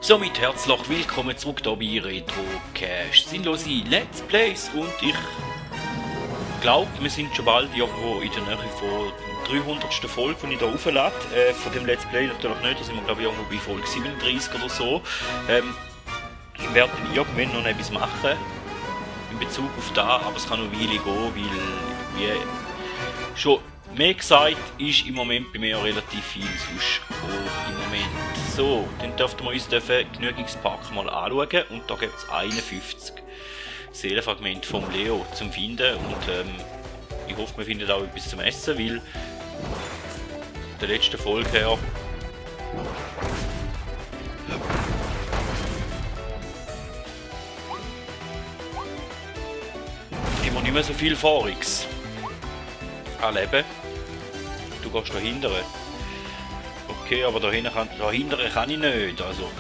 Somit herzlich willkommen zurück hier bei Retro Cash. Sinnlose Let's Plays und ich glaube, wir sind schon bald irgendwo in der Nähe von der 300. Folge, die ich hier auflade. Von dem Let's Play natürlich nicht, da sind wir glaube ich irgendwo bei Folge 37 oder so. Ich werde irgendwann noch etwas machen in Bezug auf das, aber es kann noch eine Weile gehen, weil wie schon mehr gesagt ist im Moment bei mir relativ viel sonst im Moment. So, dann dürften wir uns den Genügungspark mal anschauen und da gibt es 51 Seelenfragmente vom Leo zum Finden und ich hoffe, wir finden auch etwas zum Essen, weil der letzten Folge her immer nicht mehr so viel Voriges erleben. Du gehst da hinten. Okay, aber dahinter kann ich nicht, also.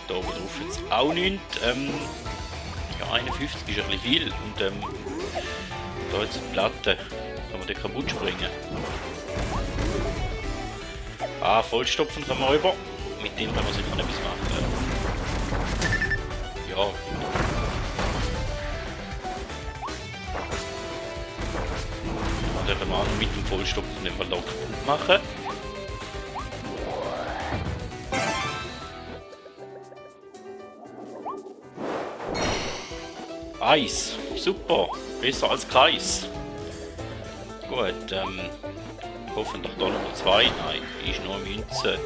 Da oben drauf jetzt auch nichts. Ja, 51 ist ein bisschen viel und da jetzt eine Platte. Kann man die kaputt springen? Ah, vollstopfen können wir rüber. Mit dem können wir sicher etwas machen. Ja. Den können wir auch mit dem Vollstopfen den Ballon machen. Eis, super, besser als Kreis. Gut, hoffentlich da Nummer 2. Nein, ist nur eine Münze.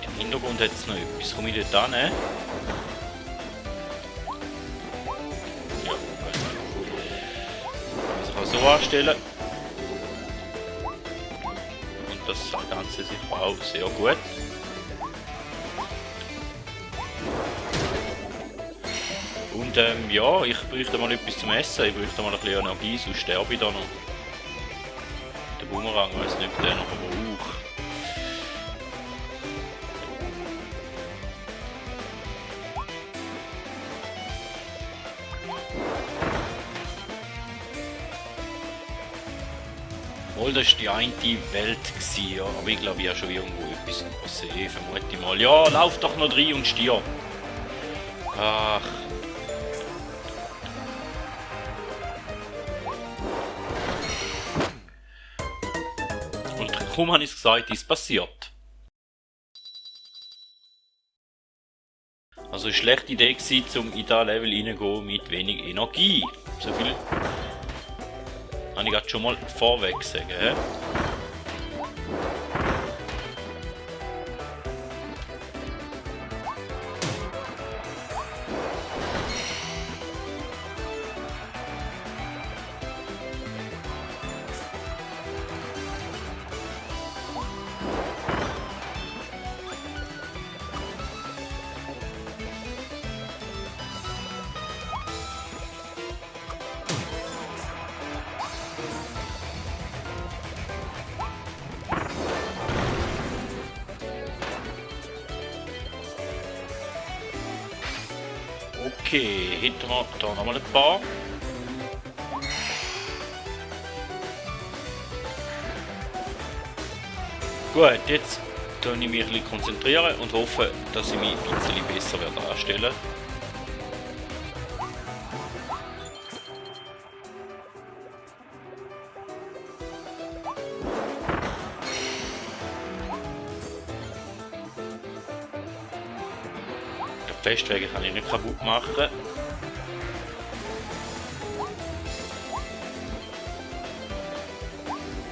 Im Hintergrund hat es noch etwas. Komme ich dort hin? So anstellen und das Ganze sicher auch sehr gut. Und ja, ich bräuchte mal etwas zum Essen, ich bräuchte mal ein bisschen Energie, sonst sterbe ich da noch. Der Bumerang, weiß nicht, ob der noch braucht. Das war die eine Welt, ja. Aber ich glaube, ich habe schon irgendwo etwas gesehen, vermute ich mal. Ja, lauf doch noch rein und stirb. Ach. Und kaum habe ich es gesagt, ist passiert. Also eine schlechte Idee war, um in dieses Level reingehen mit wenig Energie. So viel kann ich gerade schon mal vorweg sagen. Okay, hinter mir da nochmal ein paar. Gut, jetzt kann ich mich ein bisschen konzentrieren und hoffe, dass ich mich ein bisschen besser anstellen werde. Festwege kann ich nicht kaputt machen.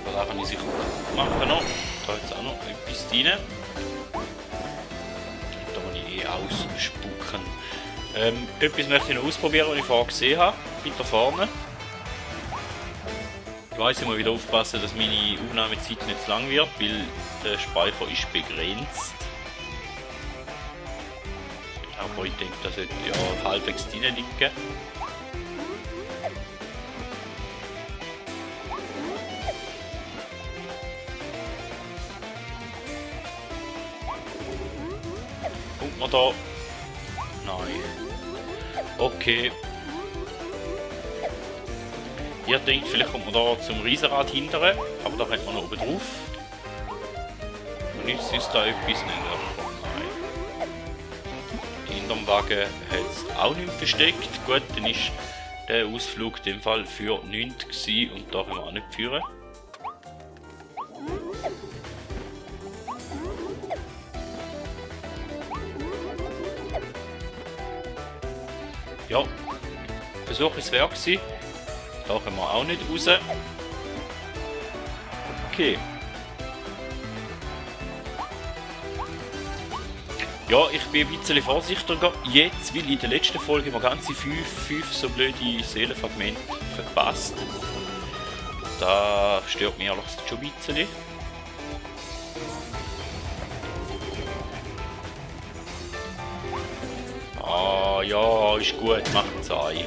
Da kann ich sicher kaputt machen noch. Da jetzt auch noch etwas rein. Da muss ich ausspucken. Etwas möchte ich noch ausprobieren, was ich vorher gesehen habe. Weiter vorne. Ich weiss, ich muss wieder aufpassen, dass meine Aufnahmezeit nicht zu lang wird, weil der Speicher ist begrenzt. Aber ich denke, das sollte ja halbwegs drin liegen. Kommt man da? Nein. Okay. Ihr denkt, vielleicht kommt man da zum Riesenrad hindern, aber da hat man noch oben drauf. Und jetzt ist da etwas nicht. Nein. Hinterm Wagen hat es auch nicht versteckt. Gut, dann ist der Ausflug in dem Fall für nichts gewesen und da können wir auch nicht führen. Ja, Versuch ist wert gewesen. Da können wir auch nicht raus. Okay. Ja, ich bin ein bisschen vorsichtiger jetzt, weil in der letzten Folge wir ganze fünf so blöde Seelenfragmente verpasst. Da stört mich ehrlich schon ein bisschen. Ah ja, ist gut, macht es euch.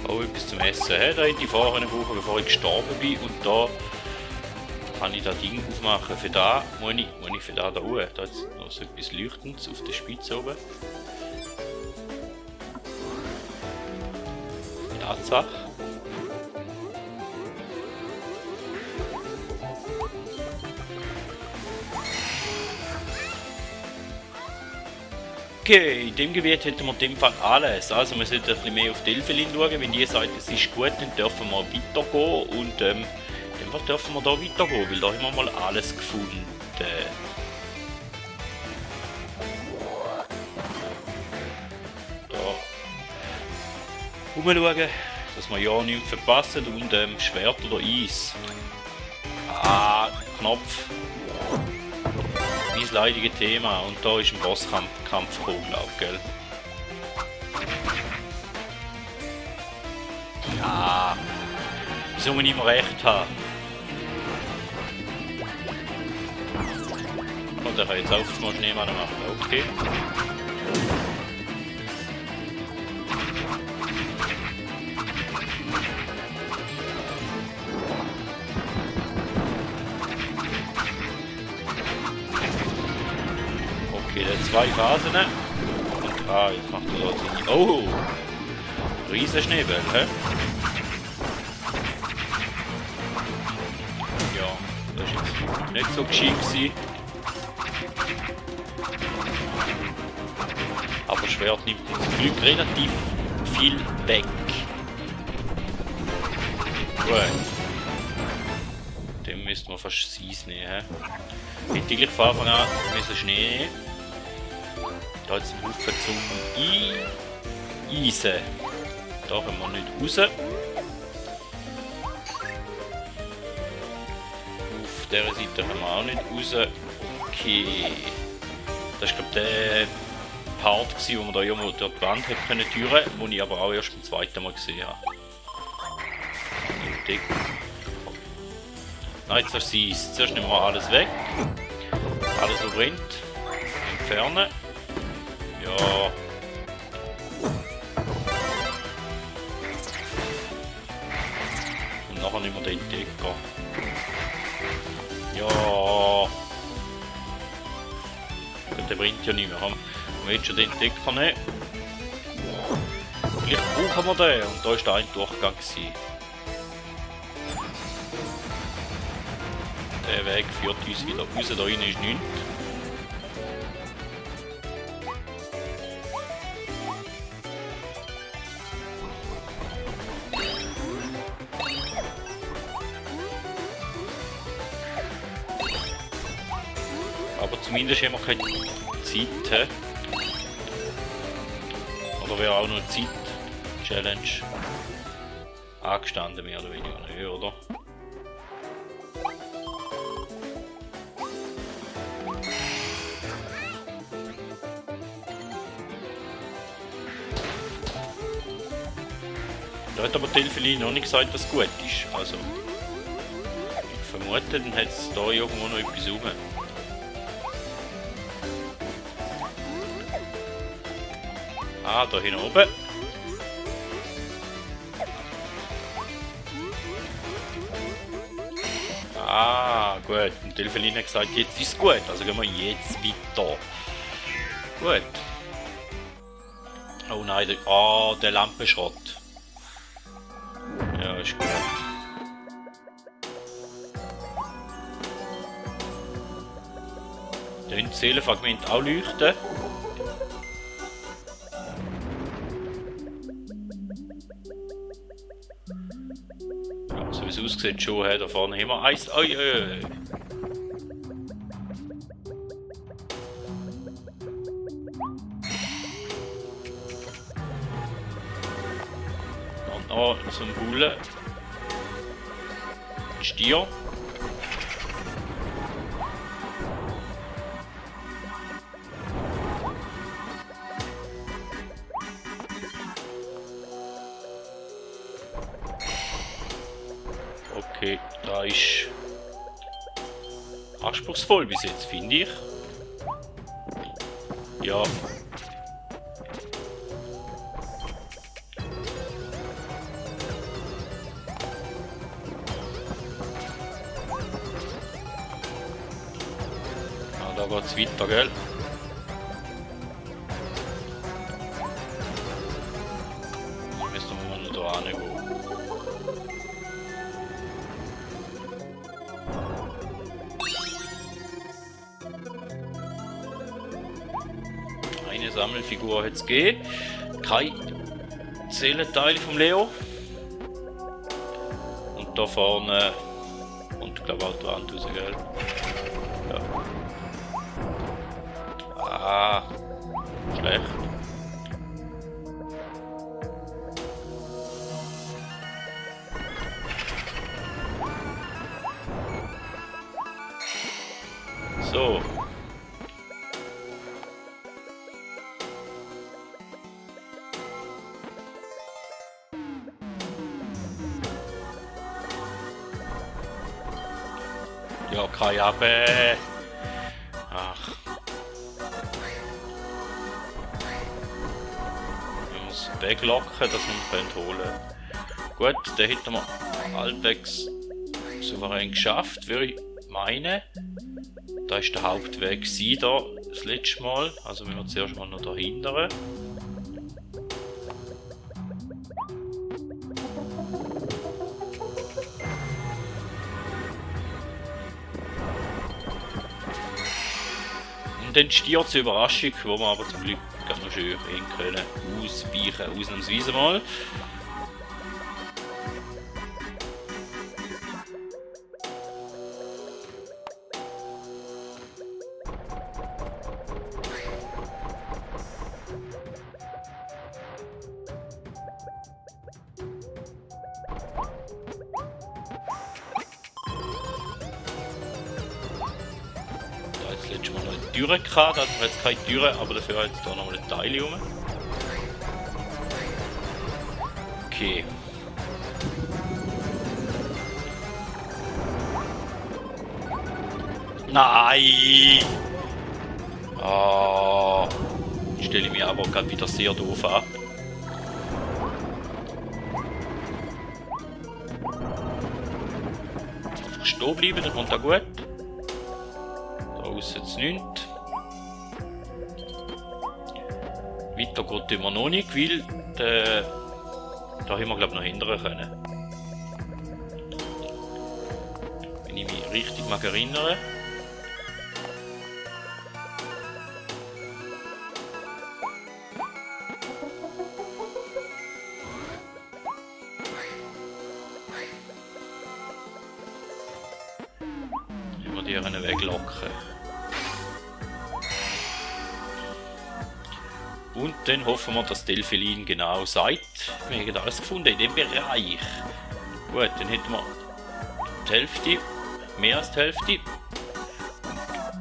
Auch etwas zum Essen. Da hätte ich vorher brauchen, bevor ich gestorben bin. Und da kann ich das Ding aufmachen. Für da muss ich für da hoch. Da ist noch so etwas Leuchtendes auf der Spitze oben. Tatsache. Okay, in dem Gebiet hätten wir in dem Fall alles. Also wir sollten ein bisschen mehr auf die Elfelin schauen. Wenn die sagt, es ist gut, dann dürfen wir weitergehen. Und in dem Fall dürfen wir da weitergehen, weil da haben wir mal alles gefunden. Da rumschauen, dass wir ja nichts verpassen. Und Schwert oder Eis. Ah, Knopf. Mein leidiges Thema. Und da ist ein Bosskampf gekommen, glaube ich, gell? Ja. Wieso man immer recht haben? Und er kann jetzt auch mal Schneemann machen. Okay. Okay, der hat 2 Phasen. Und jetzt macht er da Sinn. Oh! Riesen Schneeball, hä? Ja, das ist jetzt nicht so gescheit gewesen. Aber Schwert nimmt uns zum Glück relativ viel weg. Gut. Dem müssten wir fast Seis nehmen. Hätte ich gleich von Anfang an müssen Schnee nehmen. Da hat es einen Haufen zum Eisen. Da können wir nicht raus. Auf dieser Seite haben wir auch nicht raus. Okay. Das ist glaube ich der Part, wo man da irgendwo durch die Wand hätte können türen, den ich aber auch erst beim zweiten Mal gesehen habe. Nein, jetzt ist es. Zuerst nehmen wir alles weg. Alles, was brennt. Entfernen. Ja. Und nachher nehmen wir den Entdecker. Ja. Der brennt ja nicht mehr. Wir jetzt schon den Entdecker nehmen. Vielleicht brauchen wir den. Und da war der ein Durchgang gewesen. Der Weg führt uns wieder raus, da rein ist nichts. Aber zumindest haben wir keine Zeit. Oder wäre auch noch eine Zeit-Challenge angestanden, mehr oder weniger, nicht, oder? Da hat aber die Elfelin noch nicht gesagt, dass es gut ist. Also, ich vermute, dann hat es da irgendwo noch etwas rum. Ah, da hinten oben. Ah. gut, und Delphin hat gesagt, jetzt ist es gut, also gehen wir jetzt weiter. Gut. Oh nein, der Lampenschrott. Ja, ist gut. Dann das Seelenfragment auch leuchten. Ja, so wie es aussieht schon, da vorne haben wir eins. Oi, oi, oi. Dann noch so ein Bullen. Ein Stier. Okay, da ist anspruchsvoll bis jetzt, finde ich. Ja. Da geht's weiter, gell? Müssen wir mal da hingehen. Eine Sammelfigur hat es gegeben. Kein Seelenteil vom Leo. Und da vorne und ich glaube auch die Wand raus, gell? Ja. Ah, schlecht. So. Ja, kein Abbe. Ach. Wir müssen weglocken, dass wir ihn holen können. Gut, den hätten wir halbwegs souverän geschafft, würde ich meinen. Da ist der Hauptweg da das letzte Mal. Also müssen wir zuerst mal noch dahinter. Und dann Stier zur Überraschung, wo wir aber zum Glück ganz noch schön hin können. Ausweichen, ausnahmsweise mal. Letztes Mal noch eine Türe gehabt, da hatten wir jetzt keine Türe, aber dafür hat es da noch mal ein Teil rum. Okay. Nein! Ah, stelle ich mir aber gerade wieder sehr doof an. Einfach stehen bleiben, dann kommt das gut. Jetzt nichts. Weiter geht immer noch nicht, weil da haben wir glaube ich noch hindern können. Wenn ich mich richtig mag erinnern. Wenn wir die einen weglocken. Und dann hoffen wir, dass Delphin genau sagt, wir haben alles gefunden in dem Bereich. Gut, dann hätten wir die Hälfte, mehr als die Hälfte.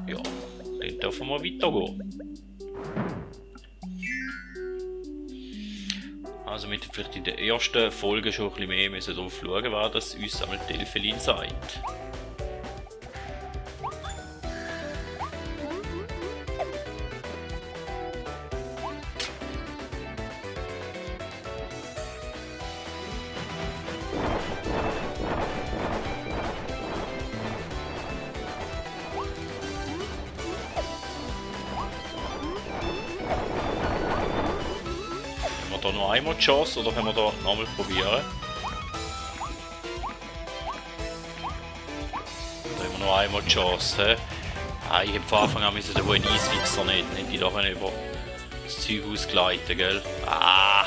Ja, dann dürfen wir weitergehen. Also mit vielleicht in der ersten Folge schon ein bisschen mehr müssen drauf schauen, was das uns einmal Delphin sagt. da noch einmal die Chance oder können wir da nochmal probieren? Da haben wir noch einmal die Chance. He? Ah, ich hätte von Anfang an müssen den Eisfixer nicht. Nicht die da über das Zeug ausgleiten, gell? Ah!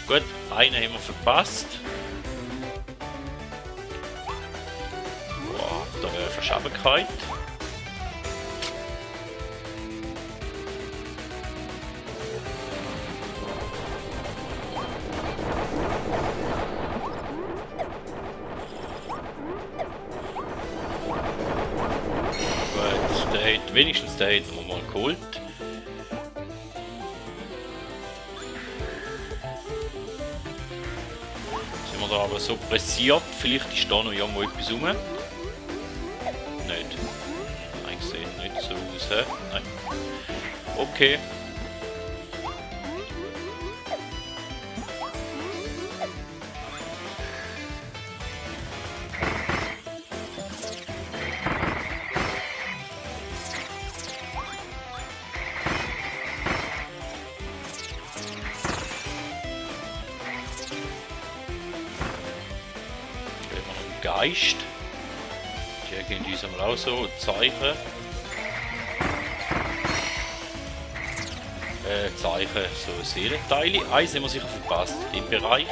Gut, einen haben wir verpasst. Boah, da wäre Verschabenkeit. Wenigstens den hätten wir mal geholt. Sind wir da aber so pressiert? Vielleicht ist da noch irgendwo etwas rum. Nicht. Nein, sieht nicht so aus. He? Nein. Okay. Geist. Hier gehen diese mal auch so Zeichen. Zeichen, so Seelenteile. Eins haben wir sicher verpasst im Bereich.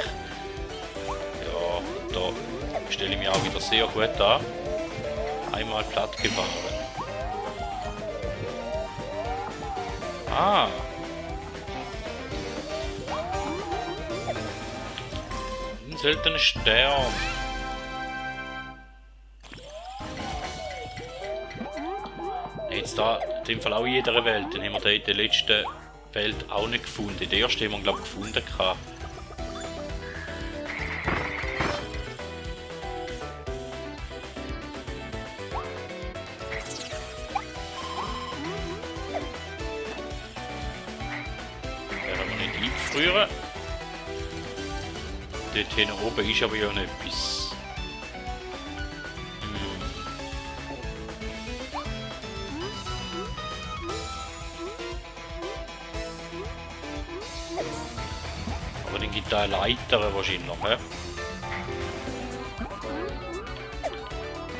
Ja, da stelle ich mich auch wieder sehr gut an. Einmal platt gefahren. Ah! Ein seltener Stern. Jetzt da in dem Fall auch in jeder Welt, dann haben wir da in der letzten Welt auch nicht gefunden. In der ersten haben wir glaube ich gefunden. Werden wir nicht einfrieren. Dort hinten oben ist aber ja noch etwas. Aber dann gibt es eine Leiter wahrscheinlich. He?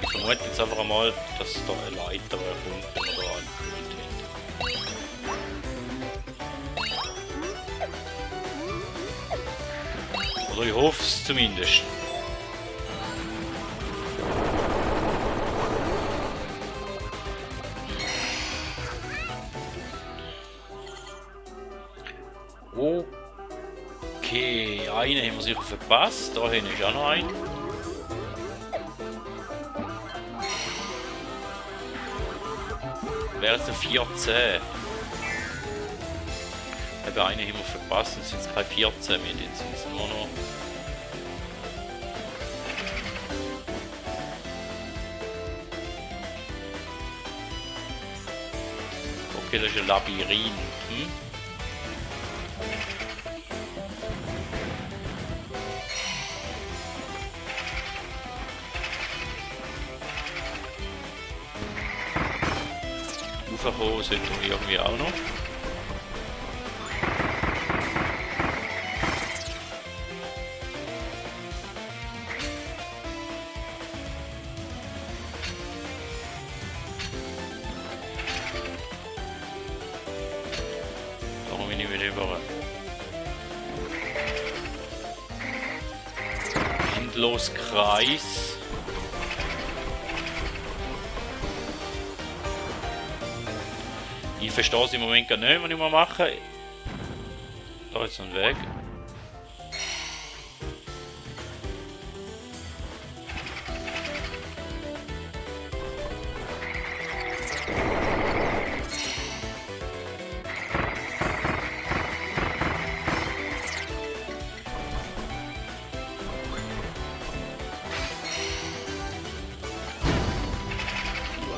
Ich vermute jetzt einfach einmal, dass da eine Leiter kommt, wenn wir da angekündigt haben. Oder ich hoffe es zumindest. Okay, einen haben wir sicher verpasst. Da hinten ist auch noch ein. Wäre es ein 14. Eben einen haben wir verpasst, jetzt sind es keine 14 mehr, jetzt sind es nur noch. Okay, das ist ein Labyrinth. Raufkommen sollten wir irgendwie auch noch. Da komme ich nicht mehr rüber. Endlos Kreis. Ich verstehe es im Moment gar nicht, was ich mache. Da ist ein Weg.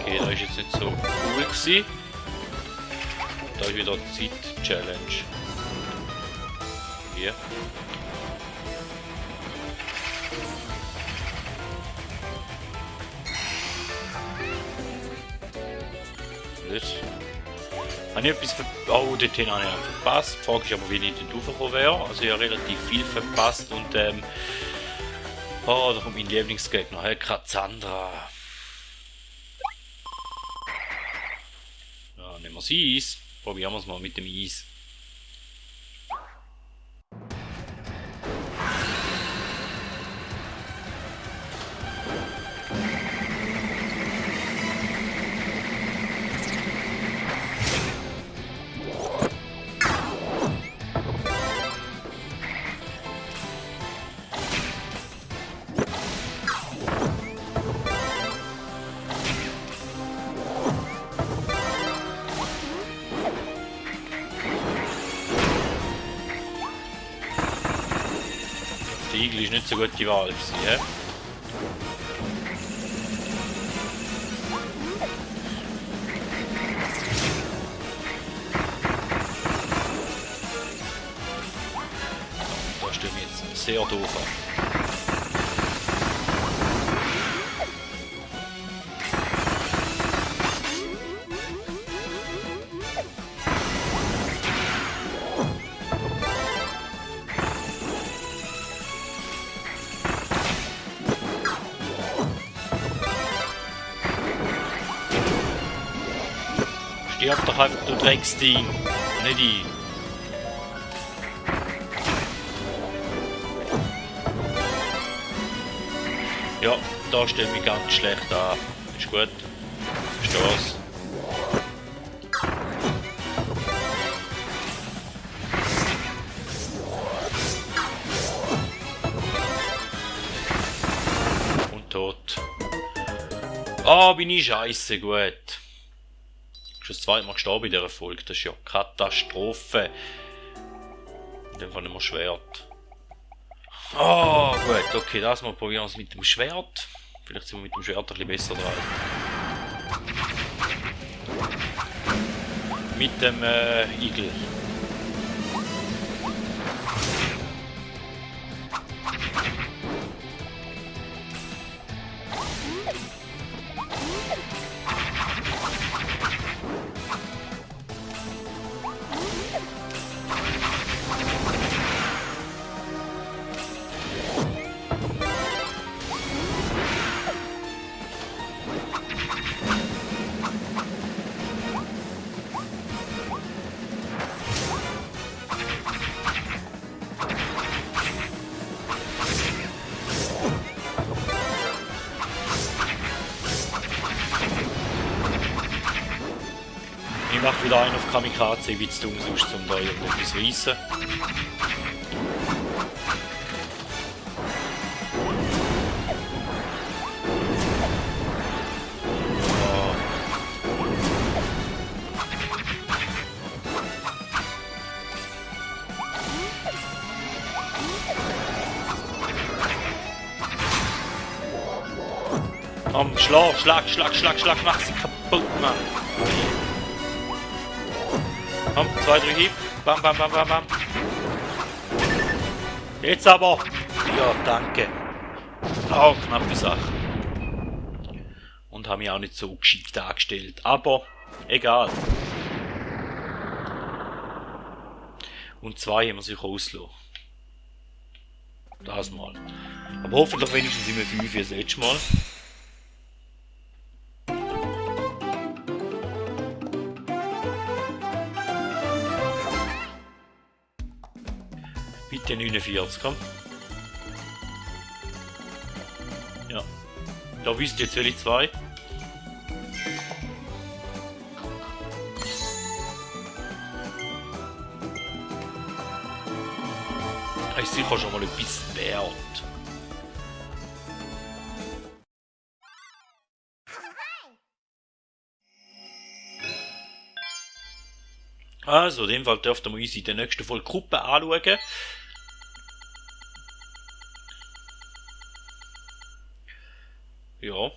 Okay, das ist jetzt nicht so cool gewesen. Da ist wieder die Zeit-Challenge. Hier. Das. Habe ich etwas verpasst? Oh, dort habe ich einen verpasst. Die Frage ist aber, wie ich dort raufgekommen wäre. Also ich habe relativ viel verpasst und oh, da kommt mein Lieblingsgegner, hey, Cassandra. Ja, nehmen wir das Eis. Probieren wir es mal mit dem Eis. Der Igel ist nicht so gut die Wahl gewesen, he? Da stelle ich jetzt sehr doof an. Stirb doch einfach, du Drecksding. Nicht ich. Ja, da stellt mich ganz schlecht an. Ist gut. Versteh's. Und tot. Ah, bin ich scheiße gut. Schon das zweite Mal gestorben in dieser Folge. Das ist ja Katastrophe. In dem Fall nicht mehr Schwert. Ah, gut, okay, das mal probieren wir es mit dem Schwert. Vielleicht sind wir mit dem Schwert ein bisschen besser dran. Mit dem Igel. Ich mache wieder einen auf Kamikaze, ich bin zu dumm, sonst um da irgendetwas zu reissen. Komm, schlag, mach sie kaputt, Mann. Komm, 2, 3 Hieb. Bam, bam, bam, bam, bam. Jetzt aber. Ja, danke. Oh, knappe Sache. Und habe mich auch nicht so geschickt dargestellt. Aber, egal. Und 2 haben wir sich auslassen. Das mal. Aber hoffentlich wenigstens immer 5 wie das letzte Mal. Bitte 49, komm. Ja. Da wisst ihr jetzt welche 2. Ist sicher schon mal ein bisschen wert. Also, in dem Fall dürften wir uns in der nächsten Folge Gruppe anschauen. Ja.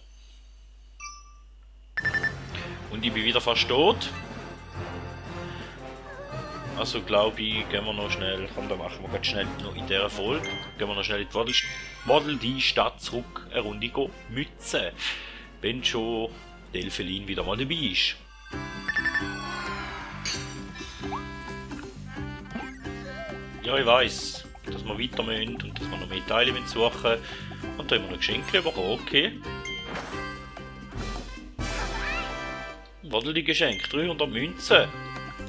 Und ich bin wieder fast tot. Also glaube ich, gehen wir noch schnell, komm, da machen wir ganz schnell noch in dieser Folge, gehen wir noch schnell in die Model die Stadt zurück, eine Runde gehen, Mütze, wenn schon Delphelin wieder mal dabei ist. Ja, ich weiss, dass wir weiter müssen und dass wir noch mehr Teile suchen müssen. Und da haben wir noch Geschenke bekommen, okay. Waddelig Geschenk, 300 Münzen.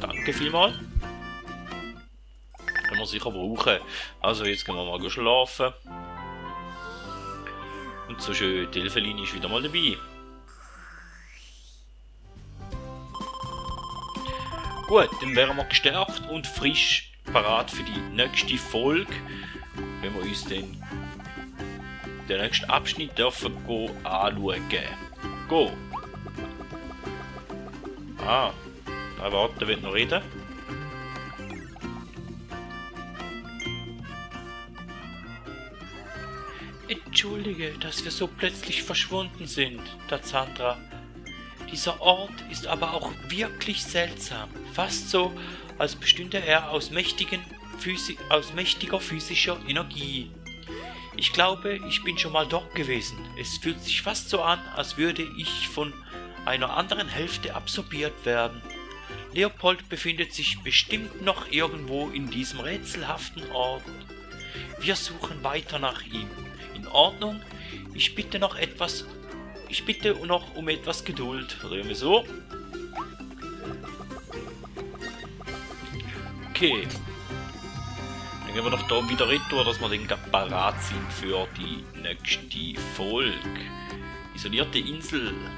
Danke vielmals. Können wir sicher brauchen. Also jetzt gehen wir mal schlafen. Und so schön, die Elfeline ist wieder mal dabei. Gut, dann wären wir gestärkt und frisch parat für die nächste Folge. Wenn wir uns dann den nächsten Abschnitt dürfen anschauen. Go! Ah, warte, der wird noch reden. Entschuldige, dass wir so plötzlich verschwunden sind, Tatsandra. Dieser Ort ist aber auch wirklich seltsam. Fast so, als bestünde er aus mächtiger physischer Energie. Ich glaube, ich bin schon mal dort gewesen. Es fühlt sich fast so an, als würde ich von einer anderen Hälfte absorbiert werden. Leopold befindet sich bestimmt noch irgendwo in diesem rätselhaften Ort. Wir suchen weiter nach ihm. In Ordnung? Ich bitte noch um etwas Geduld. Oder irgendwie so. Okay. Dann gehen wir doch da wieder retour, dass wir dann parat sind für die nächste Folge. Isolierte Inseln.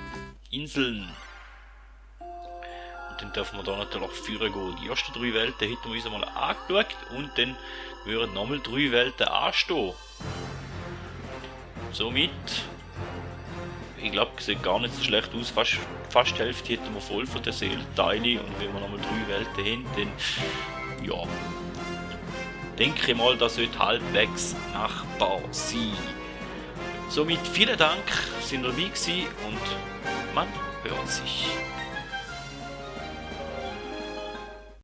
Und dann dürfen wir da natürlich führen gehen. Die ersten 3 Welten hätten wir uns einmal angeschaut und dann würden nochmal 3 Welten anstehen. Somit, ich glaube, es sieht gar nicht so schlecht aus. Fast die Hälfte hätten wir voll von den Seelenteilen und wenn wir nochmal 3 Welten haben, dann, ja, denke ich mal, das sollte halbwegs machbar sein. Somit vielen Dank, sind ihr dabei gewesen und man hört sich.